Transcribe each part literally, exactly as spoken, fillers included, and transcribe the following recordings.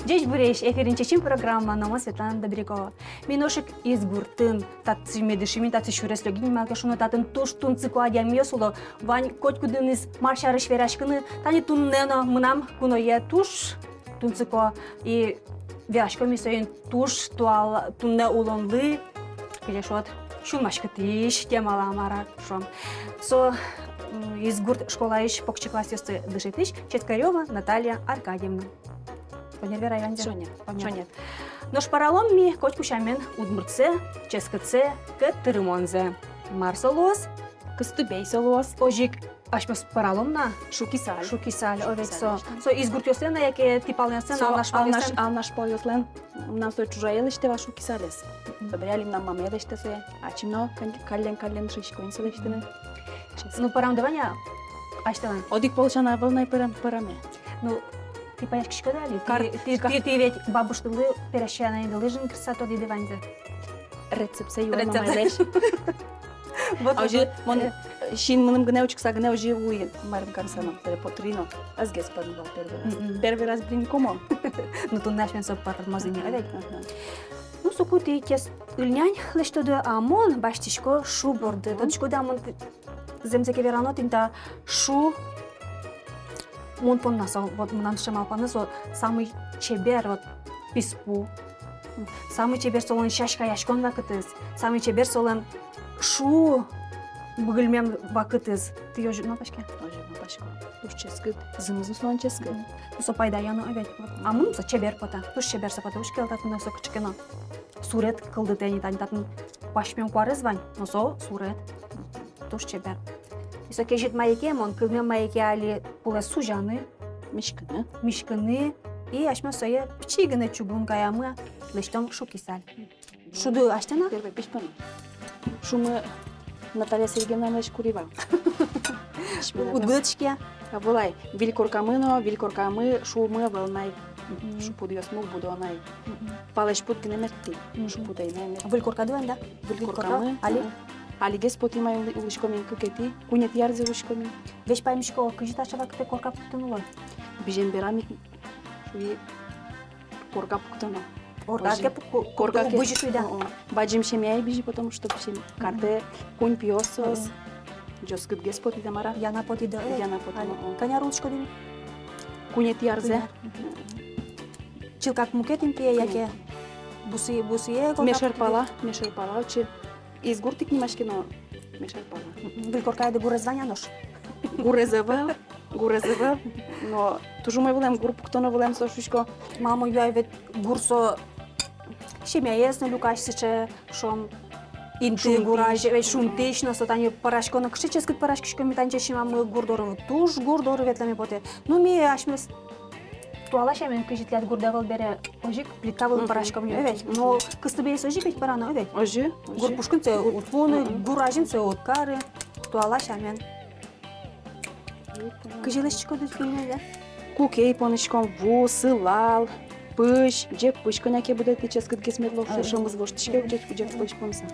Ӟечбуресь! Эфирын «Чечым» программа, но мон Светлана Добрякова. Ми нош ик Изгуртын, татчы ми дышимы, татчы сюрес лёгимы, малы ке шуоно татын туж тунсыко адямиос уло, вань котькудӥныз мар сярысь вераськыны. Тани туннэ но мынам куное туж тунсыко, и вераськом ми соин туж туала, туннэ улонлы, кызьы шуод, сюлмаськытӥсь темалы, мар-а шуом. Со, м, Изгурт школаысь покчи классъёсты дышетӥсь Четкарёва Наталья Аркадьевна. Шонер верай ваньзэ? Шонер. Шонер. Шонер. Нош пӧралом ми котьку сямен удмуртсэ, ческытсэ, кӧт тырымонзэ. Мар со луоз? Кыстыбей со луоз. Озьы ик асьмеос пӧралом на. Шукисаль. Шукисаль, овет со. Шукисаль. Со изгуртъёслэн-а, яке тӥ палэнэслэн, со алнаш, алнаш палъёслэн? Алнаш палъёслэн. Мынам сое ӵужае лэсьтэ вал шукисалез. Мгм. Собере али мынам мамае лэсьтэ сое. Ачим но кал-, каллен-каллен шуисько ини сое лэсьтыны. Ну, пӧрам давай, а, асьтэлэн. Одӥг пол сяна ӧвӧл на пӧрам, пӧраме. Ну, тӥ пӧяськиськоды али? Кар-, тӥ, тӥ, тӥ ведь бабушкалэсь, пӧрасянайдылы жингырса тодӥды ваньзэ. Рецептсэ юан. Рецепт. Мамайлэсь. Вот, а вот, озьы вот, мон, э, син мыным гинэ учкыса гинэ озьы вуи, марым карыса но, перепотыри но. Ӧз гес пӧрмы вал первый раз. Мгм. Первый раз, блин, кому? Ну, туннэ асьмеос пӧрмозы ини, а ведь? Ага. Ну, соку тӥ кес ыльнянь лэсьтоды, а мон басьтӥсько шу борды. Мгм. Тодӥськоды-а, мон т-, зэмзэ ке верано, тӥни та шу мон понна со, вот мынам сыӵе малпанэ, со самый чебер, вот, писпу. Самый чебер солэн сяськаяськон вакытыз, самый чебер солэн шу быгыльмем вакытыз. Тӥ озьы ик малпаськоды-а? Озьы ик малпасько. Туж ческыт, зымыз но солэн ческыт. Мгм. Со пайдаё но, а ведь. Вот. А мыным со чебер потэ, туж чебер со потэ, учке, татын но со кыӵе ке но сурет кылдытэ ини, тани татын пасьмем куарез вань, но со сурет. Туж чебер. И со кезьыт мае ке, мон кылмем мае ке, али кулэ сузяны. Миськыны. Миськыны. И асьмеос сое пичи гинэ чугун каямы лэсьтом шукисаль. Шуды асьтэ на? Первой пичи понна. Шумы Наталья Сергеевналэсь кури вал. Уд гугдӥське-а? А вылай, выль коркамы но, выль коркамы шумы ӧвӧл на ай. Мгм. Шупудъёсмы уг будо на ай. Мгм. Палэзьпуд гинэ мерттӥ. Мгм. Шупудэ ӧй на мерт. Выль коркады вань, да? Выль коркамы. Выль корка. Али? Мгм. Алигес потӥм ай, улӥськом ини кыкетӥ, куинетӥ арзэ улӥськом ини. Весь паймисько, кызьы таӵе вакытэ корка пуктыны луэ? Бызем берам ик, шуи, корка пуктоно. Корка ке пук-, корка ке бызи, шуи, да? О, о. Бадӟым семьяе бызи, потому что бадӟым картэ куинь пиос соос. Мгм. Ӟоскытгес потӥ да, мар-а. Яна потӥды, э? Яна потӥ. Али. О. Кӧня ар улӥськоды? Куинетӥ арзэ. Куинь ар. Мгм. Чылкак мукет интые яке бусые, бусые? Мешер пала, мешер пала отчы. Изгурт ик нимаське но, мешер пала. Мгм. Выль коркаяды гурез вань-а нош? Гурез ӧвӧл, гурез ӧвӧл. Но туж умой вылэм, гур пуктоно вылэм, со шуисько. Мама юа ведь, гур со семьяез но люкась сыӵе, шуом, инты, шунтӥсь. Гур азьын ведь шунтӥсь но, со тани пӧрасько но, кыӵе ческыт пӧраськиськом ми тани, чечымамы гур доры, туж гур доры ветлэме потэ. Ну, ми асьмеос туала сямен, кызьы тӥляд гурды ӧвӧл бере, озьы ик плита вылын пӧраськом ини, овет. Мгм. Но кыстыбейез озьы ик ведь пӧрано, овет. Озьы, озьы. Гур пушкын сое уд пуны, мгм, гур азьын сое уд кары, туала сямен. Кызьы лэсьтӥськоды пельменьзэ? Кукей понӥськом, ву, сылал, пызь, ӟег пызь кӧня ке будэтӥ, ческытгес мед луоз, шӧмыз воштӥське, ӟег, ӟег пызь понса.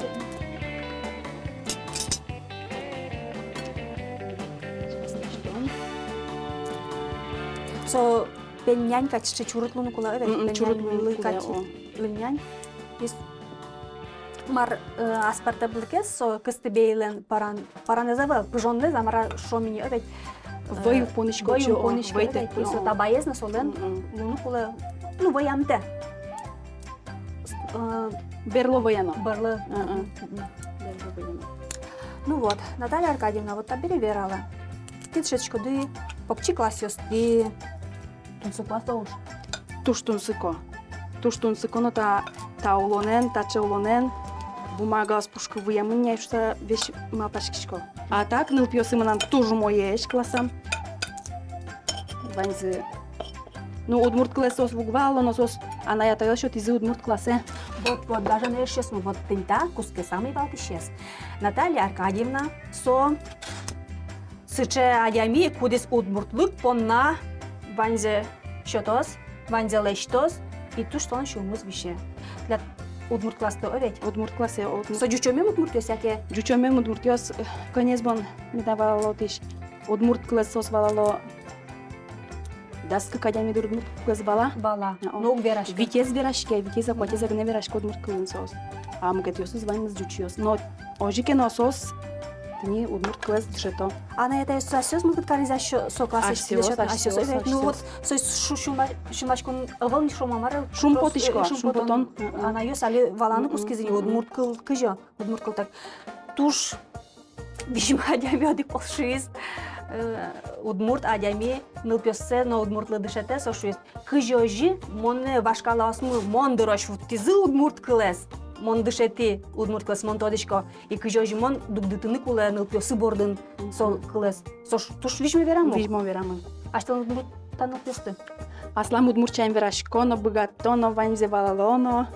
Со пельнянь кадь сыӵе чурыт луыны кулэ, овет? Мгм, пельнянь чурыт луыны кулэ, кадь, о. Пельнянь. Мар, э, аспӧртэмлыкез со кыстыбейлэн пӧран, пӧранэз ӧвӧл, пыжонэз, а мар-а шуом ини, овет? Вӧй, э, уг понӥськы, вӧй уг понӥськы, овет, и со табаез но солэн, мгм, луыны кулэ, ну, вӧямтэ. Э, берло вӧяно. Берло. Мгм. Мгм. Берло вӧяно. Ну вот, Наталья Аркадьевна, вот табере вералэ. Тӥ дышетскоды покчи классъёстӥ. Тунсыко-а со уж? Туж тунсыко. Туж тунсыко, но та, та улонэн, таӵе улонэн бумагаос пушкы выемын ни ай шуса весь малпаськисько. А так, нылпиосы мынам туж умоесь классам. Ваньзы. Ну, удмурт кылэз соос уг валало, но соос анай-атайёс сётӥзы удмурт классэ. Вот, вот, даже, ну, эшъёсмы, вот тӥни та кутске самой валтӥсез. Наталья Аркадьевна, со сыӵе адями, кудӥз удмуртлык понна ваньзэ сётоз, ваньзэ лэсьтоз, и туж солэн сюлмыз висе. Тӥляд удмурт классты, овет? Удмурт классэ, удмурт. Со ӟучомем удмуртъёс яке? Ӟучомем удмуртъёс, э, кӧнез бон меда валало отысь. Удмурт кылэз соос валало Дас кык адями, дыр, удмурт кылэз вала. Вала. А, о. Но уг вераськы. Витез вераське, витез-а, куатез-а гинэ вераське удмурт кылын соос. А мукетъёсыз ваньмыз ӟучъёс. Но озьы ке но соос тӥни удмурт кылэз дышето. Анай-атайёс асьсэос мылкыд каризы-а со, со классэ? Асьсэос, асьсэос, асьсэос, асьсэос. Ну вот, соос шу-, шумпо-, шумпотӥсько ӧвӧл ни, шуом-а, мар-а. Шумпотӥсько, э, шумпотон. Мгм. Анайёс али валаны кутскизы ни, мгм, удмурт кыл кызьы, удмурт кыл так. Туж визьмо адями одӥг пол шуиз, э, удмурт адями нылпиоссэ но удмуртлы дышетэ, со шуиз: кызьы озьы монэ вашкалаосмы мон дорозь вуттӥзы удмурт кылэз, мон дышетӥ удмурт кылэз, мон тодӥсько, и кызьы озьы мон дугдытыны кулэ нылпиосы бордын со кылэз. Со ш-, туж визьмо верамы. Визьмо верамы. Асьтэлэн удмурт та нылпиосты? Аслам удмурт сямен верасько но, быгато но, ваньзэ валало но,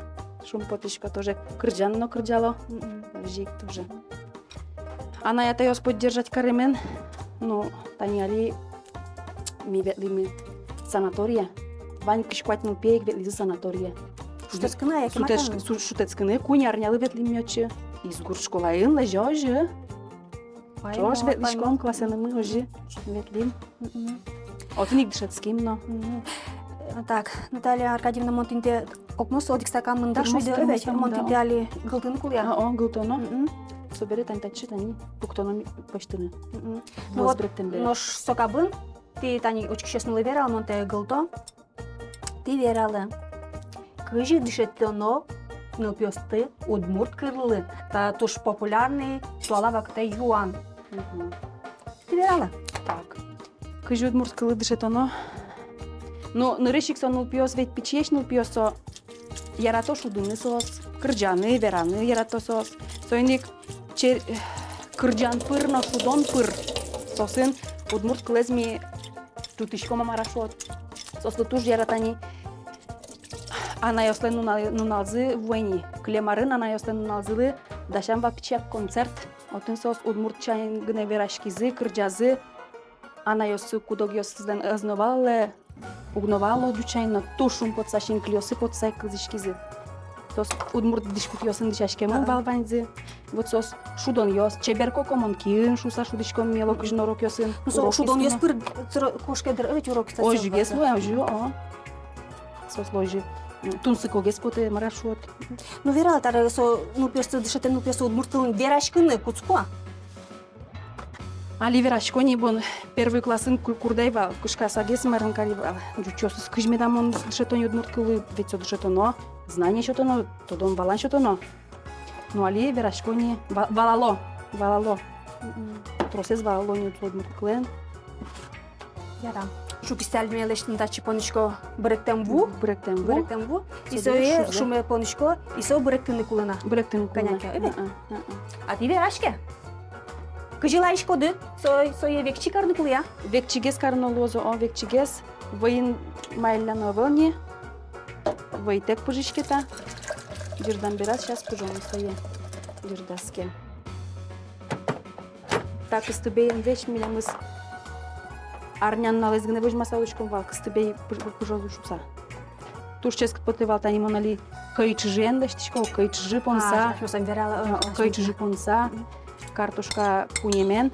шумпотӥсько тоже, кырӟан но кырӟало. Мгм. Озьы ик тоже. Анай-атайёс поддержать каремен, ну, тани али ми ветлӥмы санаторие. Вань кызь куать нылпие ик ветлӥзы санаторие. Шутэтскыны-а, яке шутэтск-, мар-а? Шу-, шутэтскыны, куинь арнялы ветлӥм ми отчы. Изгурт школаын лэзё озьы. Паймон, ӵош ветлӥськом, паймон. Классэнымы озьы ветлӥм. Мгм. Отын ик дышетским но. Мгм. Так, Наталья Аркадьевна, мон тӥни тэ окмоз одӥг стакан мында шуиды, ӧвӧл-а? Мон тӥни тэ али гылтыны кулэ-а? А, о, гылтоно. Мгм. Собере тани татчы тани пуктоно ми-, пӧзьтыны. Мгм. Ну вот, быректэм бере. Нош со кабын тӥ тани учкисьёсмылы вералэ, мон тае гылто. Тӥ вералэ, кызьы дышетоно нылпиосты удмурт кыллы. Та туж популярный туала вакытэ юан. Мгм. Тӥ вералэ. Так. Кызьы удмурт кыллы дышетоно? Ну, нырысь ик со нылпиос, ведь пичиесь нылпиос, со ярато шудыны соос, кырӟаны, вераны ярато соос. Соин ик чер-, кырӟан пыр но, шудон пыр соосын удмурт кылэз ми ӝутӥськом-а, мар-а шуод. Соослы туж ярата ни. Анайёслэн нунал-, нуналзы вуэ ни. Кылем арын анайёслэн нуналзылы дасям вал пичияк концерт. Отын соос удмурт сямен гинэ вераськизы, кырӟазы. Анайёссы куд-огъёсызлэн ӧз но валалэ, уг но валало ӟуч сямен но, туж шумпотыса, синкылиоссы потыса ик кылзӥськизы. Соос удмурт дӥськутъёсын дӥсяськемын вал ваньзы. Вот соос шудонъёс, чебер кокомон киын шуыса шудӥськом ми олокызьы но урокъёсын. Ну, со урокъёсын шудонъёс но. Пыр тро-, кошке дыр, ӧвӧл-а, урокъёс? Озьыгес луэ, озьы, о. Соослы озьы, м, тунсыкогес потэ, мар-а шуод. Ну, вералэ, таре со нылпиосты дышетэ, нылпиосты удмурт кылын вераськыны кутско. Али верасько ни, бон первый классын ку-, курдай вал, кышкасагес марын кари вал. Ӟучъёсыз: кызьы меда мон дышето ни удмурт кыллы, ведь со дышетоно, знание сётоно, тодон-валан сётоно. Ну, али верасько ни, ва-, валало, валало. Мгм. Тросэз валало ни удмурт кылэн. Яра. Шуккисьтэ али ми лэсьтыны татчы понӥсько быректэм ву. Быректэм ву. Быректэм ву. И сое шуме понӥсько, и со быректыны кулэ на. Быректыны кулэ на. Кӧня ке, ӧвӧл-а? А, а, а. А тӥ вераське. Кызьы лэсьтӥськоды, со-, сое векчи карыны кулэ-а? Векчигес карыны луоз, о, векчигес. Вӧйын маялляно ӧвӧл ни. Вӧйтэк пыжиське та. Ӟырдам бераз, сейчас пыжом сое. Ӟырдаске. Та кыстыбеен весь милемыз арня-нуналэз гинэ возьмаса улӥськом вал, кыстыбей пыж-, пыжозы шуыса. Туж ческыт потэ вал. Тани мон али кӧй чыжыен лэсьтӥсько, кӧй чыжы понса. А, шуом, вералэ, а, кӧй чыжы понса. Мгм. Картошка пуньыен.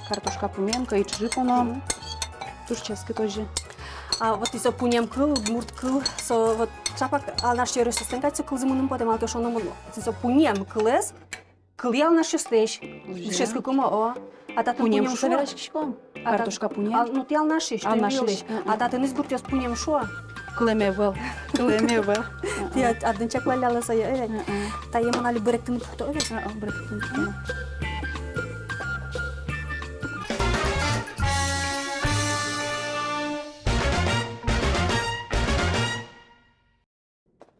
Картошка пуньыен, кӧй чыжы поно. Мгм. Туж ческыт озьы. А вот и со пуньыем кыл, удмурт кыл, со вот чапак Алнаш ёросысен кадь со кылзы мыным потэ, малы ке шуоно, мон, со пуньыем кылэз кылӥ Алнашысьтыз. Озьы. Дышетскыкумы, о. А татын пуньыем шуо. Пуньыем шуо вераськиськом. А тат-, картошка пуньыем. А, ну, тӥ Алнашысь, Алнашысь. Тӥ Вылысь. А татын изгуртъёс пуньыем шуо. Кылэме ӧвӧл. Кылэме ӧвӧл. Тӥ ад-, адӟын чаклаллялэ сое, ӧвӧл-а? Тае мон али быректыны пукто, ӧвӧл-а? Быректыны пукто.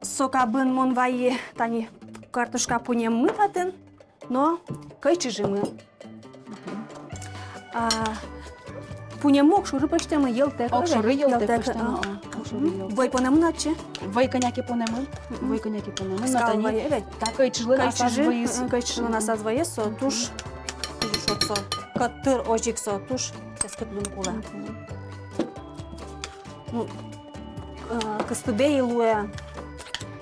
Со кабын мон вайи тани картошка пуньыеммы татын но кӧй чыжымы. А, пуньыеммы огшоры пӧзьтэмын, йӧлтэк. Огшоры йӧлтэк пӧзьтэмын, а. Огшоры йӧлтэк. Вӧй понэмын-а отчы? Вӧй кӧня ке понэмын. Мгм. Вӧй кӧня ке понэмын. Скал вӧй, ӧвӧл-а? Та кӧй чыжлэн асаз вӧйыз. Кӧй чыжлэн асаз вӧйыз, со туж кыӵе шуод со. Котыр озьы ик со туж ческыт луыны кулэ. Мгм. Ну, э, кыстыбей луэ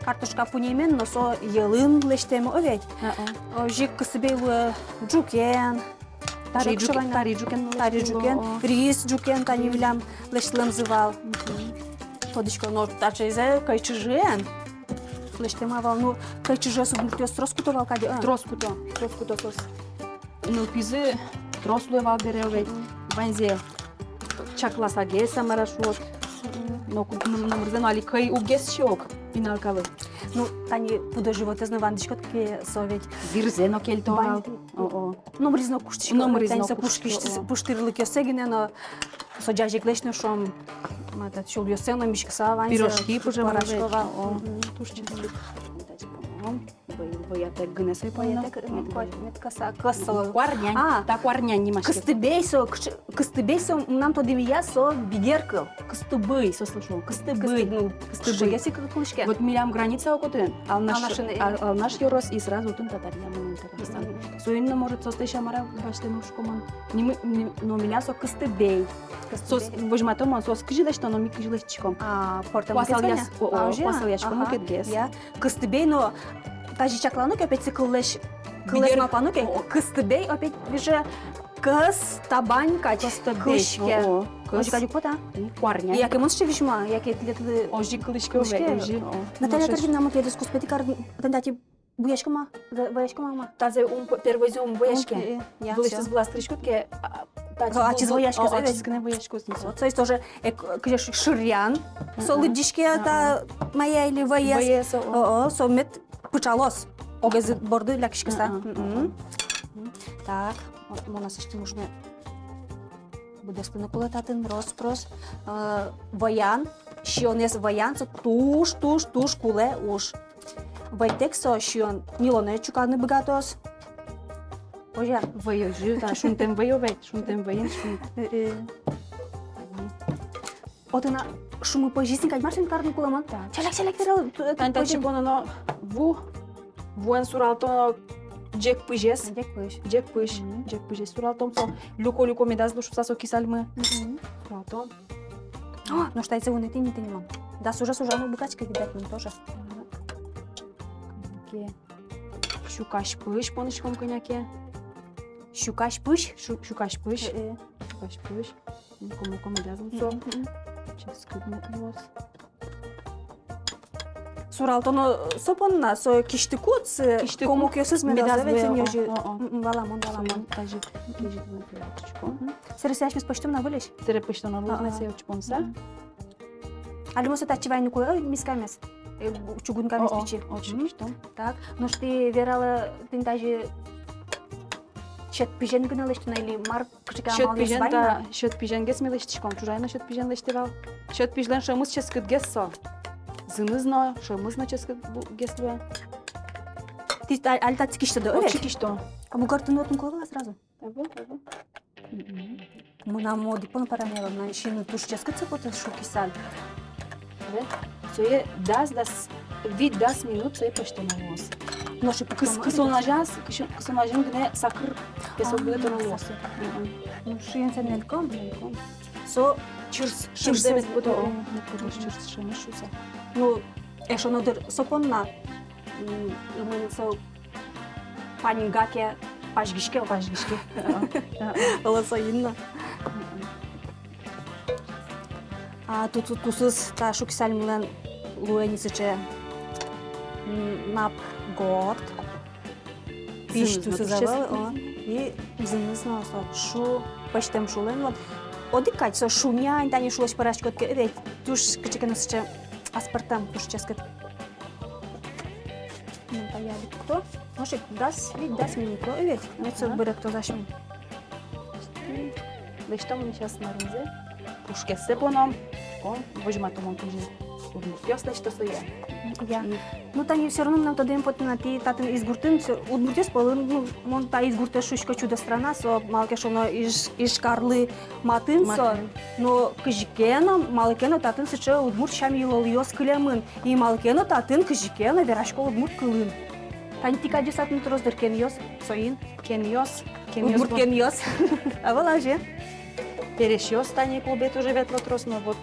картошка пуньыемен, но со йӧлын лэсьтэм, ӧвӧл-а? А-а. Озьы ик кыстыбей луэ ӝукен, Тари ӝук-, тари ӝукен, тари ӝукен, о, рис ӝукен тани милям лэсьтылэмзы вал. Мгм. Тодӥсько, но таӵезэ кӧй чыжен лэсьтэм вал. Ну, кӧй чыжез удмуртъёс трос куто вал кадь, а? Трос куто, трос куто соос. Нылпизы трос луэ вал бере ведь. Мгм. Ваньзэ чакласа гес, а мар-а шуод. Мгм. Но ку-, ном-, номырзэ но али кӧй уг гес сиё ук пиналкалы. Ну, тани пудо-животэз но вандӥськод ке, со ведь вирзэ но кельто вал. О-о. Номырыз но куштӥсько, номырыз но куштӥсько, о. Пуштырлыкъёссэ гинэ но, со ӟазеглэсь но, шуом, ма, тат сюлъёссэ но миськыса ваньзэ. Пирожки пыжем пӧрасько вал. О. Мгм. Туж ческыт. Вӧ-, вӧятэк гинэ сое понна. Вӧятэк, мед ко-, мед кӧса, кӧс со. Куарнянь. А, та куарнянь нимаське. Кыстыбей со, кыӵе, кыстыбей со, мынам тодэмея, со бигер кыл. Кыстыбый, со слышал. Кыстыбый. Кыстыб-, ну, кыстыбый. Кыстыбый. Кыстыбый кылӥське. Вот милям граница окотын, Алнаш, Алнашын, э, Ал-, Алнаш ёрос и сразу отын Татария, мынам Татарстан. Мгм. Соин но, может, соосты сяма ара басьтэмын, шуисько мон. Нимы-, ни-, но милям со кыстыбей. Кыстыбей. Соос возьмато мон, соос кызьы лэсьто, но ми кызьы лэсьтӥськом. А, пӧртэм мукет со, я? Куасалъяс-, о, о, куасалъясько мукет гес. Ага, я. Кыстыбей но, тазьы чаклано ке, опять кыллэсь, кыллэсь малпано ке, о, о, кыстыбей, опять же, кӧс табань кадь. Кӧс табань, кылӥське. О, о, кӧс. Озьы кадь ук вот, а? Куарнянь. Яке мон сыӵе визьмо, яке тӥледлы. Озьы кылӥське, кылӥське, озьы, о. Наталья Каргиновна, мон тӥледыз куспетӥ кар-, тани татӥ вӧяськом-а, вӧ-, вӧяськом-а, ма? Тазэ ум п-, первойзэ ум вӧяське. Ум, э, э, я, вылысьтыз всё. Вылаз тырыськод ке, а, татӥ ачиз вӧяське, о, ачиз гинэ вӧяське. Вот, то есть тоже, э, к-, кызьы ш-, шыръян, со лыдӟиське, та мае или вӧез. Вӧез, о, о. О, о, со мед пыӵалоз. Огез борды лякиськыса. Мгм. Так, мо-, мон аслэсьтым ужме быдэстыны кулэ татын, рос-прос. Э, вӧян, сиёнэз вӧян, со туж, туж, туж кулэ уж. Вӧйтэк со сиён ньылонэ чуканы быгатоз. Озьы-а? Вӧй, озьы, та шунтэм вӧй, о, вӧй, шунтэм вӧйын шунт. Э, э. Отын а шумы пӧзиз ни кадь, мар соин карыны кулэ мон? Так. Чаляк, чаляк, вералэ, ту-, ту-, тань татчы пӧзиз. Пононо ву, вуэн суралто ӟег пызез. Ӟег пызь. Ӟег пызь. Мгм. Ӟег пызез суралтом со. Люко-люко медаз лу шуса со кисальмы. Мгм. Суралтом. А, нош таиз вунэтӥ ни тӥни мон. Да, сужа, сужа, но быгатӥське, видать, мон тоже. Ага. Ке. Сюкась пызь понӥськом кӧня ке. Сюкась пызь? Шу-, сюкась пызь. Э, э. Сюкась пызь. Муком-муком медаз лу со. Мгм, мгм. Ческыт мед луоз. Суралтоно со понна, со кисьтыкудзэ, кисьтыкуд комокъёсыз медаз, медаз лу, ведь, о, о, о. М, м, валамон, валамон. Тазьы, тазьы. Мгм. Сэре асьмеос пӧзьтом на выльысь? Сэре пӧзьтом на выльысь, а, сэре учком со. Мгм. Али мон со татчы вайыны кулэ, э, мискамес. Э, чугункамес, о, о, пичи. О, мгм. Чугункамес. Так, нош тӥ вералэ, тӥни тазьы сьӧд пызен гинэ лэсьтоно или мар, кыӵе ке амалъёс вань на? Сьӧд пызен, сьӧд пызен гес ми лэсьтӥськом, чужай но сьӧд пызен лэсьтэ вал. Сьӧд пызьлэн шӧмыз ческыт гес со. Зыныз но, шӧмыз но ческыт бу-, гес луэ. Тӥ та-, али татчы кисьтоды, о, ведь? Отчы кисьто. А бугыртыны отын кулэ вал-а сразу? Ага, ага. Мгм. Мынам одӥг пол пӧраме вал, мынам сиыны туж ческыт со потэ, шу кисаль. Ве? Сое дас, дас, вить-дас минут сое пӧзьтоно луоз. Нош кыс-, кысон азяз, кысон, кысон азяз гинэ сакыр, песок, а, гинэ тыроно луоз. Сакыр. Мгм. Ну, шыен сое нельком, нельком. Со чырс, чырс, чырс, мед потоз, о, о, мед потоз, мгм, чырс шӧмыз шуса. Ну, эшшо но дыр со понна, м, ымын со паньга ке, пазьгиське, пазьгиське. Оло, соин но. А ту-, ту-, тусыз та шу кисальмылэн луэ ни сыӵе, м, нап горд. Пизь тусыз ӧвӧл, о. И зыныз но со шу, пӧзьтэм шулэн. Вот одӥг кадь со шу нянь, тани шулэсь пӧраськод ке, ведь туж кыӵе ке но сыӵе аспӧртэм, туж ческыт. Ну, та ялик кто? Может, дас, вить-дас минут, о, ведь? Мед со, ага, быректоз асьмен. Лэсьтом ми сейчас нарынзэ. Пушкессэ поном. О, возьматом, кызьы удмуртъёс лэсьто сое. Я. И ну, тани всё равно мынам тодэмме потэ на, тӥ татын Изгуртын, всё, удмуртъёс пӧлын, ну, мон та Изгуртэз шуисько чудо-страна, со, малы ке шуоно, Иж-, Ижкарлы матын со. Матын. Но кызьы ке но, малы ке но татын сыӵе удмурт сям-йылолъёс кылемын. И малы ке но татын кызьы ке но верасько удмурт кылын. Тани тӥ кадьёс татын трос дыр, кенъёс, соин. Кенъёс, кенъёс. Удмурт кенъёс. Ӧвӧл-а озьы? Пересьёс тани клубе тоже ветло трос, но вот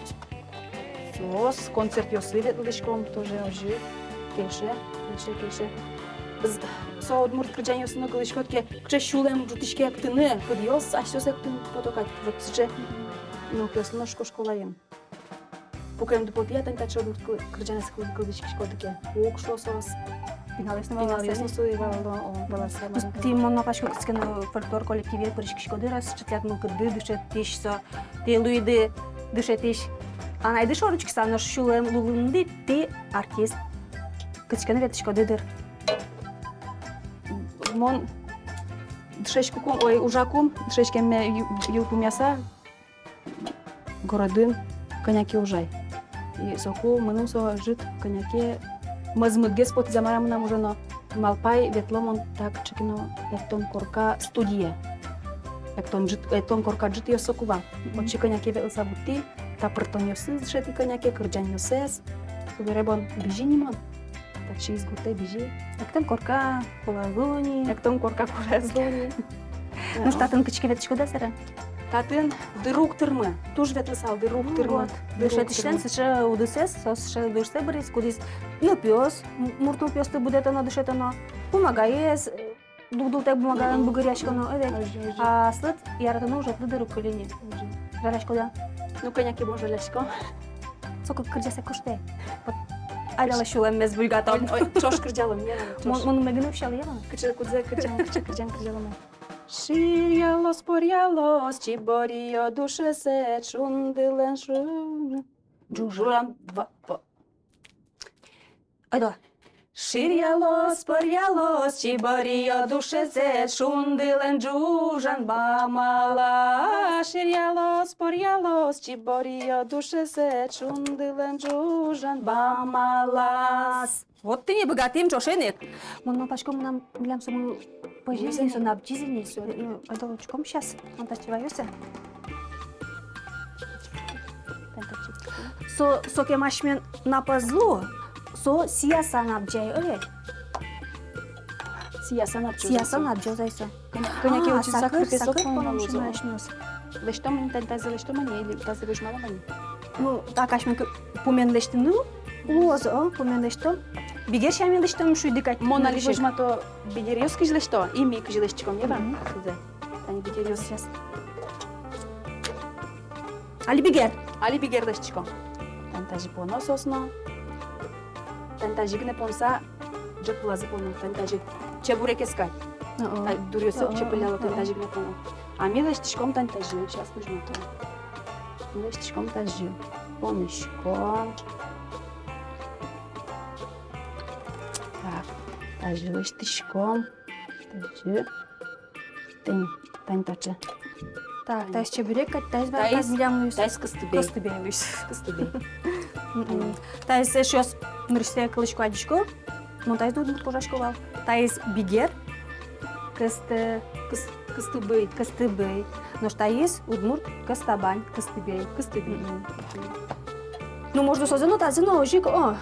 соос концертъёсы ветлӥськом тоже озьы. Кельше, кельше, кельше. З-, Со удмурт кырӟанъёсын но кылӥськод ке, кыӵе сюлэм ӝутӥське эктыны, кудъёс асьсэос эктыны потэ кадь, вот сыӵе нылпиослы но шко-, школаын. Пукем дупотъя тань таӵе удмурт кыл-, кырӟанэз кыл-, кылӥськиськоды ке, уг шуо соос. Пиналъёс но, пиналъёс но валаса. Сое валало, о, валаса. Тӥ, мон малпасько, кыскын фольклор коллективе пырыськиськоды, раз сыӵе тӥляд мылкыдды, дышетӥсь со, тӥ луиды дышетӥсь. Анайды шоры учкыса, нош сюлэм лулынды тӥ артист. Кыскын ветлӥськоды дыр. Мон дышетскыкум, ой, ужакум, дышетскеме ю-, йылпумъяса, городын кӧня ке ужай. И соку мыным со ӝыт кӧня ке мӧзмытгес потӥз-а, мар-а, мынам уже но. Малпай, ветло мон та кыӵе ке но эктон корка студие. Эктон ӝыт, эктон корка ӝытъёс соку вал. Мгм. Отчы кӧня ке ветлыса вуттӥ, та пӧртонъёсыз дышетӥ кӧня ке, кырӟанъёсыз. Собере бон бызи ни мон. Таӵеез гуртэ бызи. Эктон корка кулэ ӧвӧл ни. Эктон корка кулэ ӧвӧл ни. Нош татын кытчы ке ветлӥськод-а, сэре? Татын дыр уг тырмы. Туж ветлысал дыр уг тырмы. Вот. Дыр уг тырмы. Дышетӥсьлэн сыӵе удысэз, со сыӵе удысэ быриз, кудӥз нылпиос, м-, мурт нылпиосты будэтоно, дышетоно. Бумагаез, э, дугдылытэк бумагаен бугыръяськоно, ӧвӧл-а? Озьы, озьы. А аслыд яратоно ужед дыр уг кыльы ни. Озьы. Жаляськод-а? Ну, кӧня ке бон жалясько. Соку кырӟаса куштэ. Вот. Айдалэ, сюлэммес буйгатом. Ой, ой, ӵош кырӟалом, яра, ӵош. Мон, мон мегыны ушъяло, яра. Кыӵе кудзэ кырӟан, кыӵе кырӟан кырӟалом. Ширъялоз, поръялоз чибориё душесэд, шундылэн шуны. Ӝужан ба-, ба-, Айда. Ширъялоз, поръялоз чибориё душесэд, шундылэн ӝужан бамалаз. Ширъялоз, поръялоз чибориё душесэд, шундылэн ӝужан бамалаз. Вот тӥни быгатӥм ӵошен ик. Мон малпасько, мынам, милям сомы пӧзиз ини, со набӟиз ини. Всё. Э, э, айда учком сейчас. Мон татчы ваёсэ. Со, сокем асьмен нап ӧз лу, со сияса набӟе, ӧвӧл-а? Сияса набӟоз. Сияса набӟоз ай со. Кӧня, кӧня ке, а, учкыса сакыр, кырпе, сакыр со поно, поно луоз. Асьмеос. Лэсьтом ини, тани тазьы лэсьтом ини, или тазьы возьмалом ини? Ну, так асьмен кы-, пумен лэсьтыны луоз, о, пумен лэсьтом. Бигер сямен лэсьтом шуиды кадь. Мон али возьмато, бигеръёс кызьы лэсьто, и ми кызьы лэсьтӥськом, яра? Мгм. Кызьы. Тани бигеръёс. Сейчас. Али бигер. Али бигер лэсьтӥськом. Тани тазьы поно соос но. Тани тазьы гинэ понса, ӝӧк вылазы поно. Тани тазьы чебурекез кадь. О-о. Та дуръёссэ, о-о, чепыляло, о-о, тани тазьы гинэ поно. А ми лэсьтӥськом тани тазьы. Сейчас возьмато. Ми лэсьтӥськом тазьы. Поныськом. Так, тазьы лэсьтӥськом. Тазьы. Тань, тань таӵе. Так, таиз чебурек кадь, таиз мар, таиз, таиз милям луиз. Таиз кыстыбей. Кыстыбей луиз. Кыстыбей. Мгм. Таиз, эшъёс, нырысьсэ кылӥсько, адӟисько. Мон таиз удмурт кожасько вал. Таиз бигер. Кысты-, кыс-, кыстыбей. Кыстыбей. Нош таиз удмурт кыстабань. Кыстыбей. Кыстыбей. Мгм. Ну, может, созэ но, тазэ но озьы ик, о,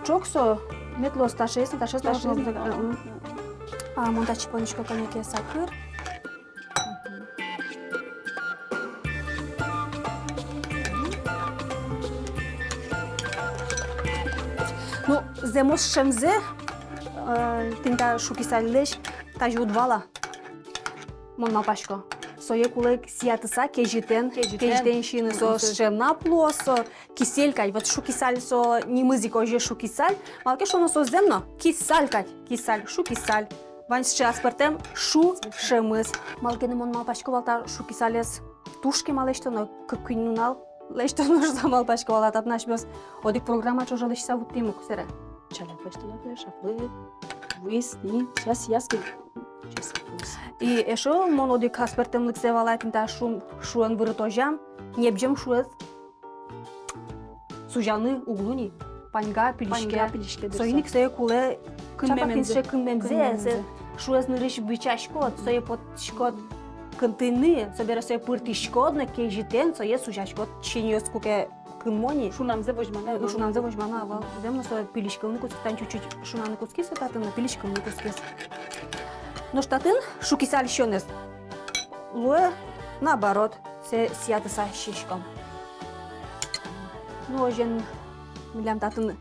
ӵок со, мед луоз таӵеез но, таӵеез но, таӵеез но, таӵеез но, о, о. А мон татчы понисько кӧня ке сакыр. Ну, зэмос шӧмзэ, э, тӥни та шукисальлэсь тазьы уд вала. Мон малпасько. Сое кулэ сиятыса кезьытэн, кезьытэн, кезьытэн сиыны. Мгм. Со шӧмнап луоз, со кисель кадь. Вот шукисаль, со нимыз ик озьы шукисаль. Малы ке шуоно, со зэм но кисаль кадь. Кисаль, шукисаль. Вань сыӵе аспӧртэм шу шӧмыз. Малы ке но мон малпасько вал, та шукисалез туж кема лэсьтоно, кык-куинь нунал лэсьтоно шуса малпасько вал, а татын асьмеос одӥг программа ӵоже лэсьтыса вуттӥм ук сэре. Чаляк лэсьтоно, шаплы вуиз ни, час яскык. Час яскык вуиз. И эшшо мон одӥг аспӧртэмлыксэ валай, тӥни та шум, шуэн вырытозям, небӟем шуэз сузяны уг лу ни, паньга пилиське. Паньга пилиське, дыр. Соин ик сое кулэ кынмемзэ, чапак интыше кынмемзэ, кынмемзэ. Сое шуэз нырысь бичаськод, сое поттӥськод кынтыны, собере сое пыртӥськод но кезьытэн сое сузяськод, чиньыос куке кынмо ни. Шунамзэ возьмано, э, ӧвӧл. Шунамзэ возьмано ӧвӧл. Зэм но со пилиськылыны кутскиз, тани чуть-чуть шунаны кутскиз со татын но, пилиськылыны кутскиз. Нош татын шукисаль сиёнэз луэ наоборот, сое сиятыса сиськом. Ну, озьыен, милям татын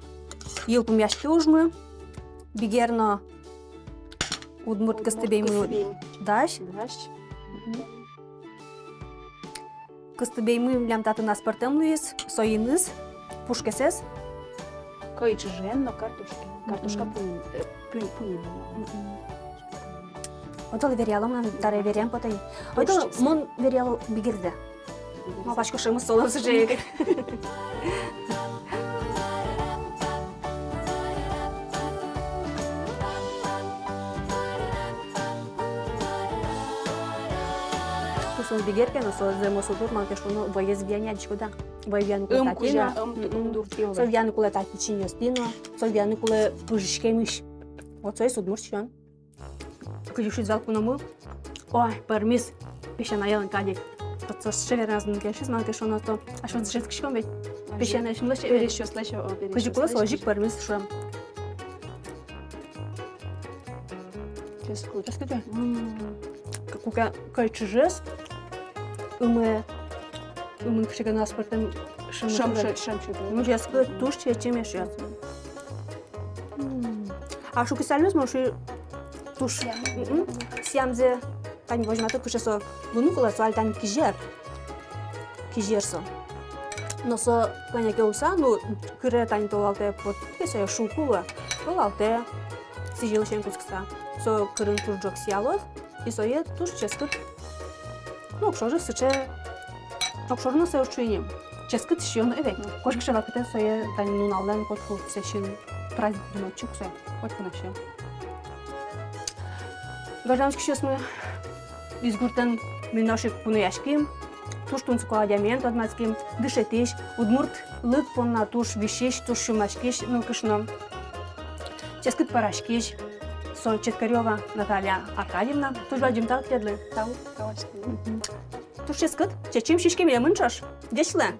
йылпумъяське ужмы, бигер но Удмурт кыстыбеймы дась. Дась. Кыстыбеймы милям татын аспӧртэм луиз, соин ик пушкесэз кӧй ӵыжен но картошка. Картошка пуньын, э, пунь-, пуньын. Ойдолэ веръялом, мон табере веръян потэ. Ойдолэ мон веръяло бигердэ. Малпасько, шӧмыз солэн сыӵе ик. Туж солэн бигер ке но, со зэмос удмурт, малы ке шуоно, вӧез виян, адӟиськод-а? Вӧез виян кулэ татӥ но. Ым кузя, ым, ым дуртӥ. Со виян кулэ татӥ чиньыостӥ но, со виян кулэ пыжиськемысь. Вот соиз удмурт сиён. Кызьы шуиз вал куномы: ой, пӧрмиз песянаелэн кадь ик. Вот со сыӵе веранэз мыным кельшиз, малы ке шуоно, со асьмеос дышетскиськом ведь. Песянаелэсь, пересьёслэсь, о, пересьёслэсь. Кызьы кулэ, озьы ик пӧрмиз, шуом. Ческыт. Ческыт, да? М. Куке кӧй ӵыжез, ымы, ымын кыӵе ке но аспӧртэм шымы. Шымы, шымы. Ну, ческыт, туж чечым, эшъёс. М. А шуккисьсалмес мон шуи туж. Сямзэ. Мгм. Сямзэ тани возьматэ, кыӵе со луыны кулэ, со али тани кизер. Кизер со. Но со кӧня ке луыса, ну, кыре тани толалтэ, вот, и сое шуку луэ. Толалтэ, сӥзьылысен кутскыса. Со кырын туж ӝог сиялоз. И сое туж ческыт. Ну, огшоры сыӵе, огшоры но сое уд шуы ни. Ческыт сиён ӧвӧл. Мгм. Кошкиське вакытэ сое тани нуналлэн котьку сыӵе праздник дуночек сое. Котьку но сиён. Гажано учкисьёсмы, Изгуртэн ми нош ик кунояським. Туж тунсыко адямиен тодматским, дышетӥсь, удмуртлык понна туж висись, туж сюлмаськись нылкышно. Ческыт пӧраськись, со Четкарёва Наталья Аркадьевна. Туж бадӟым тау тӥледлы. Тау, тау ачтӥ. Мгм. Туж ческыт, чечым, сиське милемын ӵош. Ӟечлы.